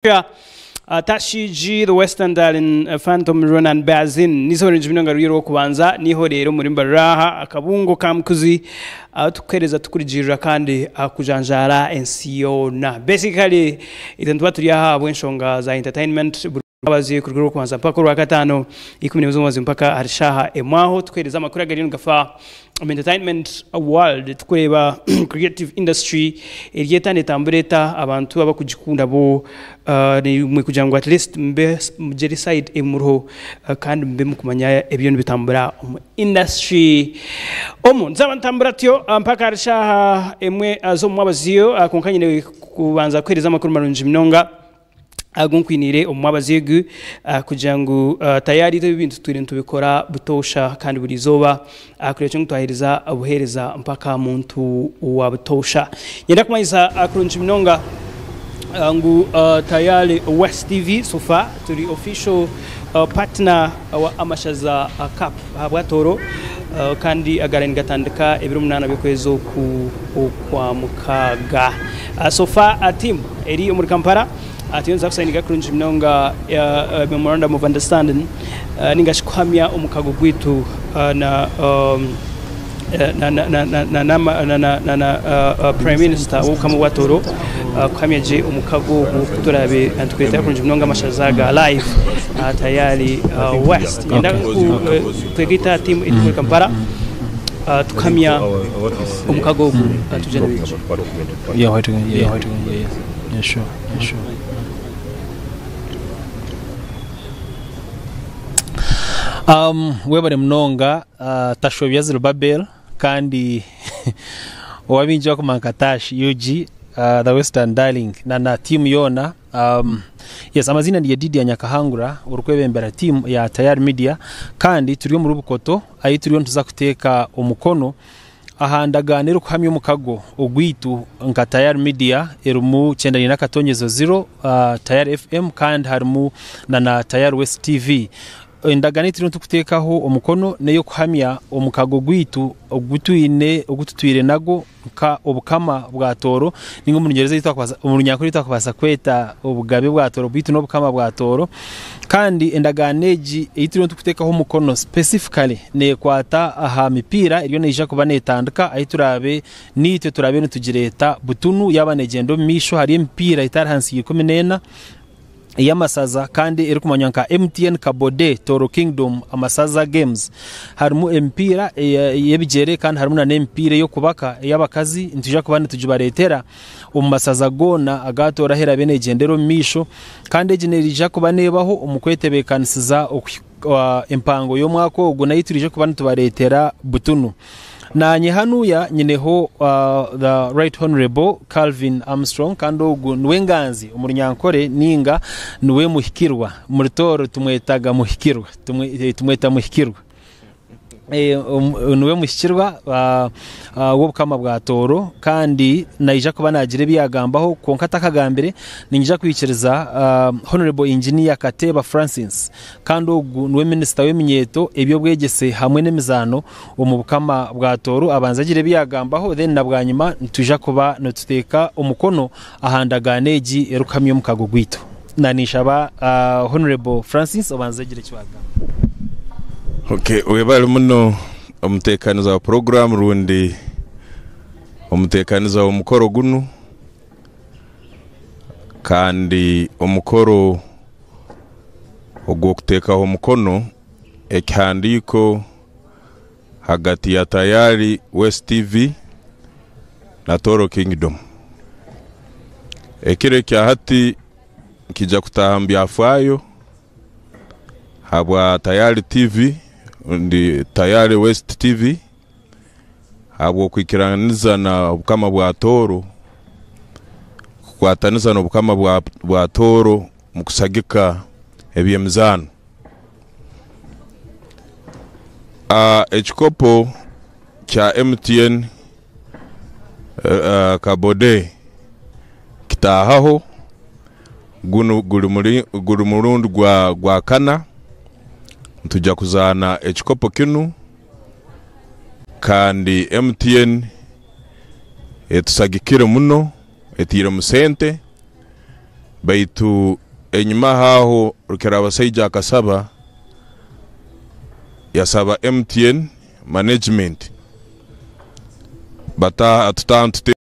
Tashi G, The Western Darling, Phantom Ronan Bazin nizo ringi munonga ruri orw'okubanza niho reero muri mbarira aha akabungo ka Mukuzi ahu tukuheereza tukurugirira kandi kujanjaara ensi yoona. Basically itwe nituba turi aha ahabw'enshonga za entertainment buri Mbabazi kuruga orw'okubanza mpaka orwakataano 11 z'omwazyo mpaka ahari shaaha emwe aho tukuheereza amakuru agariyo nigafa omu entertainment world tukureeba creative industry eri eta netambura eta abantu abakugikunda bo nimwe kugira ngu at least mube mugyere side emuriho kandi mube mukumanya ebiriyo nibitambura omu industry omu. Nzaba ntambura ntyo mpaka ahari shaaha emwe z'omumwabazyo kwonka nyine kubanza kukuheereza amakuru marungi munonga. Agu nkwiniire omu mwabazyo egu kugira ngu tayari itwe ebi bintu tutwire nitubikora butoosha kandi buri izooba kureeba ngu twaheereza obuheereza mpaka aha muntu wa butoosha. Niinyenda kumanyisa kurungi munonga ngu tayari West TV so far turi official partner wa Amashaza Cup ahabwa Tooro kandi agaraire nigatandika ebiro munaana by'okwezi oku Okwamukaaga. So far team eri omuri Kampala turiyo nituza kusayininga kurungi munonga memorandum of understanding ninga shi kuhamya omukago gwaitu na na Prime Minister w'Obukama bwa Tooro kuhamya gye omukago ogu ku turaabe nitukureetera kurungi munonga amashaza aga live tayari West. Niinyenda twegaite aha team eri omuri Kampala. Tukamya omukago ogu tugyenda omu maisho. Yeah, white yeah, yeah, white yeah, yeah. Yeah, sure, yeah, sure. Um, webare munonga uh, Tashobya Zerubabel kandi owabingi bakumanya nka Tash UG uh, the Western Darling na na team yoona Um, yes, amaziina ni Yedidia Nyakahangura orikwebembera team ya Tayari Media kandi turi omuri Bukoto ahi turiyo nituza kuteeka omukono aha ndagaano erikuhamya omukago ogwaitu nka Tayari Media erimu kyenda na akatonyezo ziro uh, Tayari FM kandi harimu na na Tayari West TV. Endagaano ei turiyo nitukuteekaho omukono n'ey'okuhamya omukago gwaitu ogu twine ogu tutwire nagwo nka obukama bwa Tooro ninga omu Rungyereza ei twakubaasa omu Runyankore ei twakubaasa kweta obugabe bwa Tooro beitu n'obukama bwa Tooro. Kandi endagaano egi ei turiyo nitukuteekaho omukono specifically neekwata aha mipiira eriyo neija kuba neetandika ahu turaabe naitwe turaabe nitugireeta butunu yaaba neegyenda omu maisho hariyo emipiira etari ahansi ya ikumi n'ena. ey'amasaza kandi erikumanywa nka MTN Kabode Tooro Kingdom Amasaza Games. Harimu emipiira ey'ebigyere kandi harimu nana emipiira ey'okubaka ey'abakazi. Nitwija kuba nitugibareetera omu masaza goona aga Tooro ahu eraabe neegyendera omu maisho. Kandi egi neija kuba neebaho omu kwetebeekanisiza empango y'omwaka ogu nayo twije kuba nitubareetera butunu. Naanye hanuya nyineho The Right Honourable Calvin Armstrong kandi ogu niwe nganzi omu Runyankore ninga niwe muhikirwa. Omuri Tooro tumwetaga muhikirwa, tumweta muhikirwa. Niwe muhikirwa w'obukama bwa Tooro kandi naija kuba naagira ebi yaagambaho kwonka atakagambire niinyija kwikiriza Honourable Engineer Kateeba Francis kandi ogu niwe minisita w'eminyeeto, eby'obwegyese hamwe n'emizaano omu bukama bwa Tooro abanze agire ebi yaagambaho then na bwanyima nitwija kuba nituteeka omukono aha ndagaano egi erikuhamya omukago gwaitu. Na ninshaba Honourable Francis obanze ogire eki waagamba. Okay, webale muno omutekaniza wa puroguramu rundi omutekaniza w'omukoro gunu kandi omukoro ogw'okutekaho omukono ekihandiiko hagati ya Tayari West TV na Tooro Kingdom. Ekiro ekya hati nikija kutaaha omu byafaayo habwa Tayari TV rundi Tayari West TV habw'okwikiraniza na Obukama bwa Tooro kukwataniza n'Obukama bwa Tooro omu kusagika eby'emizaano. Ekikopo kya MTN Kabode kitaahaho, gunu guri murundi gwa kana nitwija kuzaana ekikopo kinu kandi MTN etusagikire muno etairemu sente. Baitu enyima aho Rukirabasaija akasaba, yasaba MTN management bataha tutaha.